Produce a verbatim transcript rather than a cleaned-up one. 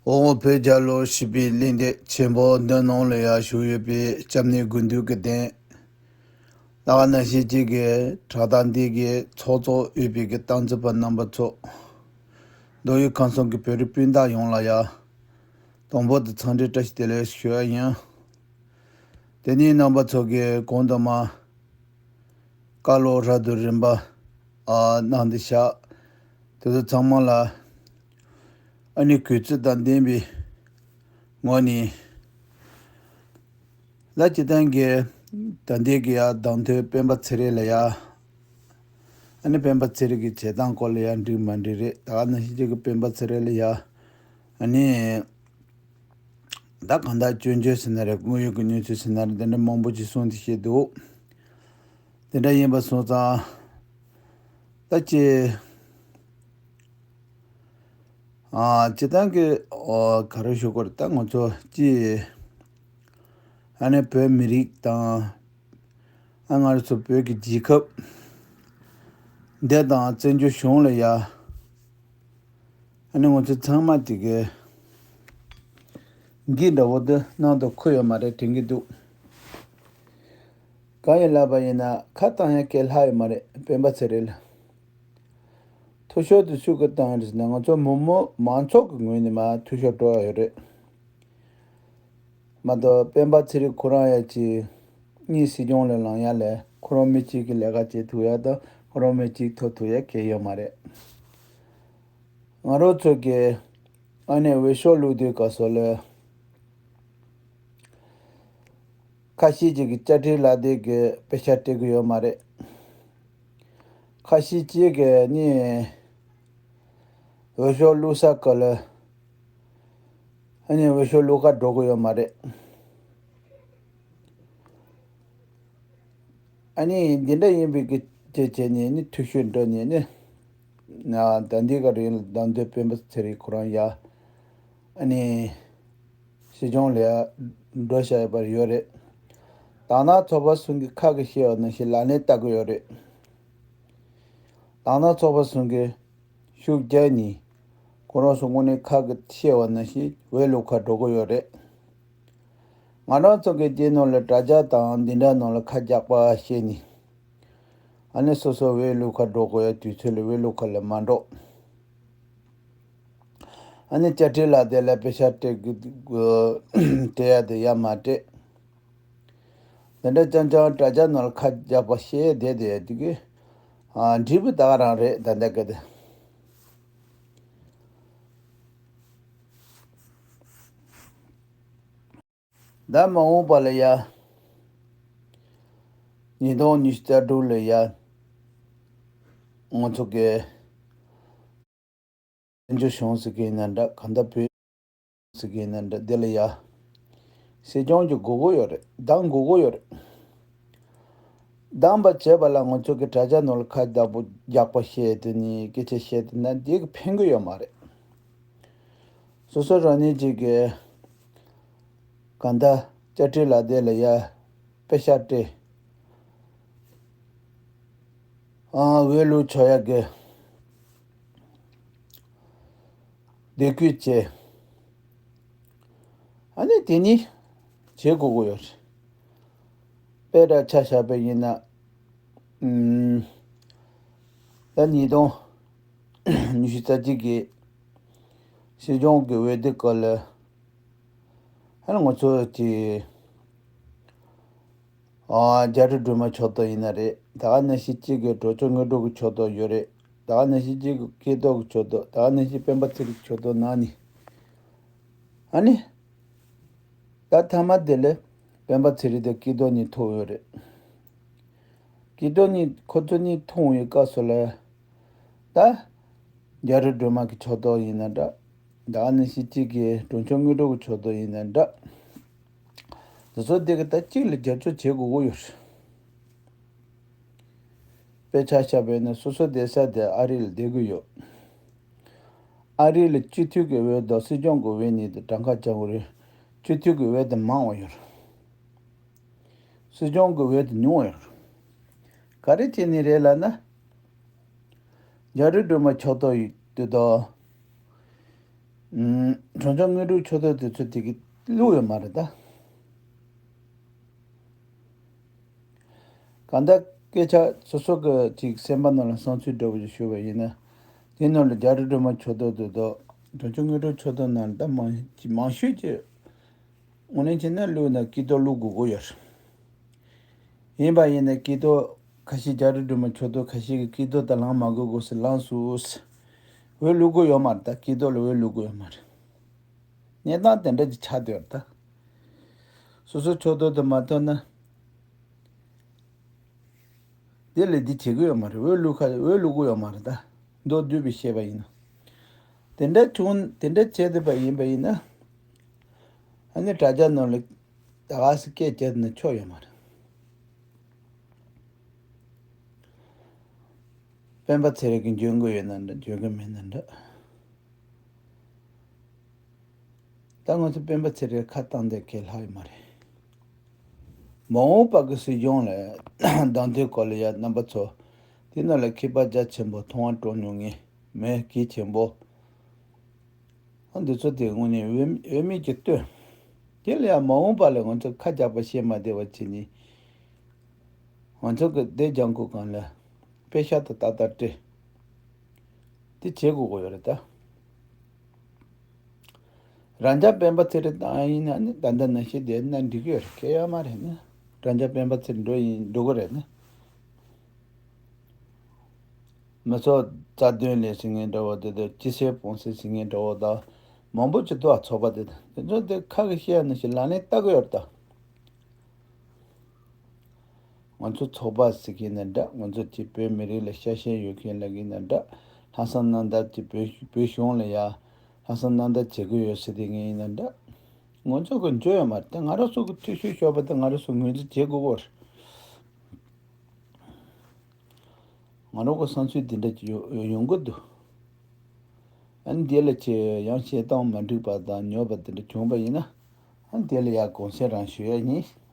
འོ་བོད་རྒྱལ་ལོ་བཞི་པའི་གླེང་སྟེགས་ཆེན་པོ་འདི་ནང་ལ་ཡང་བཞུགས་ཡོད་པའི་སྐྱབས་གནས་དགེ་འདུན་གྱི་སྡེ། ད་ག་ནང་བཞིན་གཅིག་གི་བྲག་དང་འདི་གི་ཚོགས་གཙོ་ཡོད་པའི་གི་སྟག་འཚེར་བ་རྣམ་པ་ཚོ། མདོ་དབུས་ཁམས་གསུམ་གྱི་བོད་རིགས་སྤུན་ཟླ་ཡོངས་ལ་ཡང་། དང་པོ་དུ་འཚམས་འདྲི་བཀྲ་ཤིས་བདེ་ལེགས་ཞུ་ཡ་ཡིན། དེ་ནས་རྣམ་པ་ཚོ་གིས་གོང་དུ་མ། བཀའ་སློབ་རབ་ཏུ་རིམ་པ། ཨ། གནང་སྟེ་བཞག་དེ་ཚོ་ཚང་མ་ལ། ཨ་ནི་གུས་བརྩི་དང་ལྡན་པའི་ངོས་ནས། ལ་སྤྱིར་བཏང་གི་ད་ལྟའི་གི་ཡ་གདན་དོན་སྤེན་པ་ཚེ་རིང་ལ་ཡ། ཨ་ནི་སྤེན་པ་ཚེ་རིང་གི་བྱེད་སྟངས་སྐོར་ལ་ཡ་འགྲིག་མ་འགྲིག་རེད། ད་ག་ནང་བཞིན་གཅིག་གི་སྤེན་པ་ཚེ་རིང་ལ་ཡ། ཨ་ནི། ད་གང་ལྟར་སྐྱོན་བརྗོད་ཟེར་ན་རེད། དངོས་ཡོད་ཀྱི་གནས་ཚུལ་ཟེར་ན་རེད། དེ་འདྲ་མང་པོ་ཅིག་གསུངས་ཏེ་བཤད་འདུག་དེ་འདྲ་ཡིན་པ་སོང་ཙང་། ད་ཅི། ཨ། སྤྱིར་བཏང་གི། ཨོ། ག་རེ་ཞུ་དགོས་རེད། ད་ང་ཚོ་ཅི། ཨ་ནི་བོད་མི་རིགས་དང་། ཨ། ང་རང་ཚོ་བོད་ཀྱི་རྒྱལ་ཁབ་འདི་དང་བཙན་བྱོལ་གཞུང་ལ་ཡ། ཨ་ནི་ང་ཚོ་ཚང་མ་དེ་གའི་འགན་འདྲ་བོ་འདི་གནང་དང་འཁུར་ཡོད་མ་རེད་དྲན་གྱི་འདུག་གང་ཡིན་ལབ་པ་ཡིན་ན་ཁ་བཏང་ཡ་སྐད་ལྷག་ཡོད་མ་རེད། སྤེན་པ་ཚེ་རིང་ལ་འཐུས་ཤོར་དུ་སུས་ཀྱིས་བཏང་རེད་ཟེར་ན། ང་ཚོ་མི་མང་མང་ཚོགས་ཀྱི་ངོས་ནས་མར་འཐུས་ཤོར་འགྲོ་ཡ་ཡོད་རེད། མ་གཏོགས་སྤེན་པ་ཚེ་རིང་ཁོ་རང་ཡ་གཅིག་གཉིས་སྲིད་སྐྱོང་ལ་ལངས་ཡ་ལས་ཁོ་རང་མི་གཅིག་གི་ལས་ཀ་བྱེད་ཐུབ་ཡ་དང་ཁོ་རང་མི་གཅིག་ཐོབ་ཐུབ་ཡ་གང་ཡང་ཡོད་མ་རེད། ང་རང་ཚོ་གིས་ཨ་ནི་འོས་ཤོག་བླུག་དུས་སྐབས་སུ་ལ། ཁ་ཤས་ཅིག་གིས་དཔྱ་ཁྲལ་ལག་དེབ་ཀྱི་པེ་ཤག་སྤྲད་ཀྱི་ཡོད་མ་རེད། ཁ་ཤས་ཅིག་གིས་ནི་འོས་ཤོག་བླུགས་ས་ག་ལ། ཨ་ནི་འོས་ཤོག་བླུགས་ག་འགྲོ་གི་ཡོད་མ་རེད། ཨ་ནི་འདི་འདྲ་ཡིན་པའི་གི་བྱས་བྱས་ནས་ནི་འཐུས་ཤོར་འགྲོ་ནས་ནི། ན་ད་འདི་ག་རིང་ལ་གདན་དོན་སྤེན་པ་ཚེ་རིང་ཁོ་རང་ཡ། ཨ་ནི། སྲིད་སྐྱོང་ལ་འགྲོ་བཞག་ཡོད་པ་ཡོད་རེད། དང་ན་ཚོགས་པ་གསུམ་གྱི་ཁ་གི་བཤད་པ་ནང་བཞིན་ལག་ལེན་བསྟར་གི་ཡོད་རེད། དང་ན་ཚོགས་པ་གསུམ་གྱི་ཤུགས་རྒྱག་ནི། ཁོ་རང་ཚོ་དངོས་གནས་ཁ་གི་བཤད་པ་ནང་བཞིན་འོས་བླུག་ག་འགྲོ་གི་ཡོད་རེད། ང་རང་ཚོ་གི་རྒྱལ་ནང་ལ་དྲ་རྒྱ་དང་འདི་འདྲ་ནང་ལ་ཁ་རྒྱག་པ་བཤད་ནི། ཨ་ནི་སོ་སོ་འོས་བླུག་ག་འགྲོ་དགོས་ཡ་དུས་ཚོད་ལ་འོས་བླུག་ག་ལ་མ་འགྲོ། ཨ་ནི་དཔྱ་ཁྲལ་ལག་དེབ་ལ་པེ་ཤག་སྤྲད་གི་སྤྲད་ཡ་དེ་ཡ་མ་སྤྲད། དེ་འདྲ་རྐྱང་རྐྱང་དྲ་རྒྱ་ནང་ལ་ཁ་རྒྱག་པ་བཤད་བསྡད་དེ་དེ་གི། ཨ། འབྲས་བུ་ད་ག་རང་རེད་ད་ལྟ་གི་དེ། ད་མ་འོངས་པ་ལ་ཡ། ཉིས་སྟོང་ཉི་ཤུ་རྩ་དྲུག་ལ་ཡ། ང་ཚོ་གི། བཙན་བྱོལ་གཞུང་ཟེར་གི་ཡིན་ན་འདྲ། གང་ལྟར་བོད་ཟེར་གི་ཡིན་ན་འདྲ། འདི་ལ་ཡ། སྲིད་སྐྱོང་གི་དགོས་མཁོ་ཡོད་རེད། གདན་དགོས་མཁོ་ཡོད་རེད། གདན་པ་བྱེད་པ་ལ་ང་ཚོ་གི་དྲ་རྒྱ་ནང་ལ་ཁ་བརྡ་པོ་རྒྱག་པ་བཤད་དེ་ནི་སྐད་ཆ་བཤད་དེ་ན་འདི་གི་ཕན་གི་ཡོད་མ་རེད། སོ་སོ་རང་ཉིད་ཅིག་གི་གང་ལྟར་དཔྱ་ཁྲལ་ལག་དེབ་ལ་ཡ་པེ་ཤག་སྤྲད། ཨ། འོས་བླུག་ཆོག་ཡ་གི་འདེད་སྐུལ་བྱས། ཨ་ནི་དེ་ནི་བྱེད་དགོས་ཀྱི་ཡོད་རེད། དཔེ་འདྲ་ཆ་བཞག་པ་ཡིན་ན། ཨུམ། ད་ཉིས་སྟོང་ཉི་ཤུ་རྩ་གཅིག་གི་སྲིད་སྐྱོང་གི་འོས་བསྡུ་སྐབས་ལ། ཨ་ནི་ང་ཚོ་གི། ཨ། རྒྱ་རི་སྒྲོལ་མ་ཕྱོགས་གཏོགས་ཡིན་ན་རེད། ད་ག་ནང་བཞིན་གཅིག་གི་འགྲོ་ཕྱོགས་དངོས་གྲུབ་ཀྱི་ཕྱོགས་གཏོགས་ཡོད་རེད། ད་ག་ནང་བཞིན་གཅིག་གི་སྐལ་རྡོར་གྱི་ཕྱོགས་གཏོགས། ད་ག་ནང་བཞིན་སྤེན་པ་ཚེ་རིང་གི་ཕྱོགས་གཏོགས་གནང་ནི། ཨ་ནི། ད་མཐའ་མ་དེ་ལ་སྤེན་པ་ཚེ་རིང་དང་སྐལ་རྡོར་གཉིས་ཐོབ་ཡོད་རེད། སྐལ་རྡོར་གཉིས། ཁོ་ཚོ་གཉིས་ཐོབ་ཡོད་སྐབས་སུ་ལ། ད། རྒྱ་རི་སྒྲོལ་མ་གི་ཕྱོགས་གཏོགས་ཡིན་ན་འདྲ། ད་ག་ནང་བཞིན་གཅིག་གི་འགྲོ་ཕྱོགས་དངོས་གྲུབ་ཀྱི་ཕྱོགས་གཏོགས་ཡིན་ན་འདྲ། དེ་ཚོ་དེ་གི་ད་གཅིག་ལ་རྒྱབ་སྐྱོར་བྱེད་དགོས་ཀྱི་ཡོད་རེད། དཔེ་ཆ་བཞག་པ་ཡིན་ན་སོ་སོ་བསྡད་ས་དེ་ཨ་རི་ལ་བསྡད་ཀྱི་ཡོད། ཨ་རི་ལ་སྤྱི་འཐུས་ཀྱི་འོས་དང་སྲིད་སྐྱོང་གི་འོས་གཉིས་དེ་གྲངས་ཀ་ཅན་པོ་རེད། སྤྱི་འཐུས་ཀྱི་འོས་དེ་མང་བ་ཡོད་རེད། སྲིད་སྐྱོང་གི་འོས་དེ་ཉུང་བ་ཡོད་རེད། ག་རེ་བྱས་ནས་རེད་ལབ་ན། རྒྱ་རི་སྒྲོལ་མ་ཕྱོགས་གཏོགས་ཡོད་དུས་དང་། གྲོང་ཆོག་དངོས་གྲུབ་ཆོས་རྡོར་དེ་ཚོ་དེ་གི་བླུགས་ཡོད་མ་རེད་ད། གང་ལྟར་སྐད་ཆ་སོ་སོ་གི་ཅིག་སེམས་པ་ནང་ལ་བསམ་ཚུལ་འདྲ་བོ་ཞིག་ཞུ་བ་ཡིན་ན། དེ་ནང་ལ་རྒྱ་རི་སྒྲོལ་མ་ཆོས་རྡོར་དེ་དག་གྲོང་ཆོག་དངོས་གྲུབ་ཆོས་རྡོར་ནང་ལ་ད་མང་མང་ཤོས་ཀྱི་དངོས་གནས་བྱས་ན་བླུགས་ན་སྐྱིད་ཏོ་བླུགས་དགོས་དགོས་ཡོད་རེད། ཡིན་པ་ཡིན་ན་སྐྱིད་ཏོ་ཁ་ཤས་རྒྱ་རི་སྒྲོལ་མ་ཆོས་རྡོར་ཁ་ཤས་ཀྱི་སྐྱིད་ཏོ་ད་ལངས་མ་དགོས་དགོས་སུ་ལངས་སུ། འོས་བླུགས་དགོས་ཡོད་མ་རེད་ད། སྐྱིད་ཏོ་ལ་འོས་བླུགས་དགོས་ཡོད་མ་རེད། གནས་སྟངས་དེ་འདྲ་ཅིག་ཆགས་བསྡད་ཡོད་རེད་ད། སོ་སོ་ཆོས་རྡོར་དུ་མ་ཐོན་ན། དེ་ལས་འདི་བྱེད་ཀྱི་ཡོད་མ་རེད། འོས་བླུགས་ཁ་འོས་བླུགས་ཀྱི་ཡོད་མ་རེད་ད། མདོར་བསྡུས་པའི་བཤད་པ་ཡིན་ན། དེ་འདྲ་བྱུང་དེ་འདྲ་བྱས་བསྡད་པ་ཡིན་པ་ཡིན་ན། ཨ་ནི་དྲ་རྒྱ་ནང་ལ་ད་ག་སེ་སྐད་བརྒྱབ་ན་ཆོག་ཡོད་མ་རེད། སྤེན་པ་ཚེ་རིང་གིས་འཇོན་གྱི་ཡོད་ན་འདྲ་འཇོན་གྱི་མེད་ན་འདྲ། ད་ང་ཚོ་སྤེན་པ་ཚེ་རིང་ཁ་བཏང་དེ་གས་ལྷག་ཡོད་མ་རེད། མ་འོངས་པ་གི་སྲིད་གཞུང་ལ་གདན་དོན་སྐོར་ལ་ཡ་རྣམ་པ་ཚོ་དེ་ནང་ལ་མཁས་པ་རྒྱ་ཆེན་པོ་མཐོང་བ་སྤྲོ་མྱོང་ངེས་མེད་གལ་ཆེན་པོ། ཨ་འདི་ཚོ་དེ་དངོས་གནས་འོས་འོས་མེད་ཀྱི་ལྟོས། དེ་ལ་ཡང་མ་འོངས་པ་ལ་ང་ཚོ་ཁ་རྒྱག་པ་ཤེས་མ་བདེ་བ་བྱེད་ནི། ང་ཚོ་གི་བདེ་ལྗང་ཁུ་གང་ལ་དཔེ་ཤ་དང་ཏག་ཏག་སྤྲད། དེ་བྱེད་དགོས་ཀྱི་ཡོད་རེད་ད། རང་ཅག་སྤེན་པ་ཚེ་རིང་བཏང་ཡིན་ན་ནི་ད་ལྟ་ནང་བཞིན་བསྡད་ན་འགྲིག་གི་ཡོད་རེད། གལ་ཡོད་མ་རེད་ན། རང་ཅག་སྤེན་པ་ཚེ་རིང་འགྲོ་ཡིན་འགྲོ་གི་རེད་ན། མི་ཚོགས་རྩ་དོན་ལས་ཟིན་ངེས་འདྲ་བོ་དེ་དང་སྤྱི་སེར་སྤོང་སེར་ཟིན་ངེས་འདྲ་བོ་དང་མང་པོ་ཅིག་འདུག་ཨ། ཚོགས་པ་དེ་དང་དེ་ཚོ་དེ་ཁ་གི་བཤད་ཡ་ནང་བཞིན་ལག་ལེན་བསྟར་གི་ཡོད་རེད་ད། ང་ཚོ་ཚོགས་པ་ཟེར་གྱི་ཡིན་ན་འདྲ། ང་ཚོ་གཅིག་བོད་མི་རིགས་ལ་ཤ་ཞེན་ཡོད་མཁན་ལབ་ཀྱི་ཡིན་ན་འདྲ། ལྷག་བསམ་རྣམ་དག་གཅིག་བོད་བོད་གཞུང་ལ་ཡ་ལྷག་བསམ་རྣམ་དག་བྱེད་ཀྱི་ཡོད་ཟེར་དེ་ངས་ཡིན་ན་འདྲ། ང་ཚོ་གི་འཇོན་ཡོད་མ་རེད་དེ། ང་རང་ཚོ་གི་འཐུས་ཤོར་ཤོར་བ་དེ་ང་རང་ཚོ་ངོས་འཛིན་བྱེད་དགོས་ཀྱི་རེད། ང་རང་གི་བསམ་ཚུལ་འདི་འདྲ་ཅིག་ཡོང་ཡོང་གི་འདུག་ཨ་ནི་དེ་ལ་ཆེ་ཡང་བཤད་སྟངས་མ་འགྲིག་པ་དང་ཉོབ་པ་དེ་འདྲ་བྱུང་བ་ཡིན་ན། ཨ་ནི་དེ་ལ་ཡང་དགོངས་སེལ་རང་ཞུ་ཡ་ཡིན།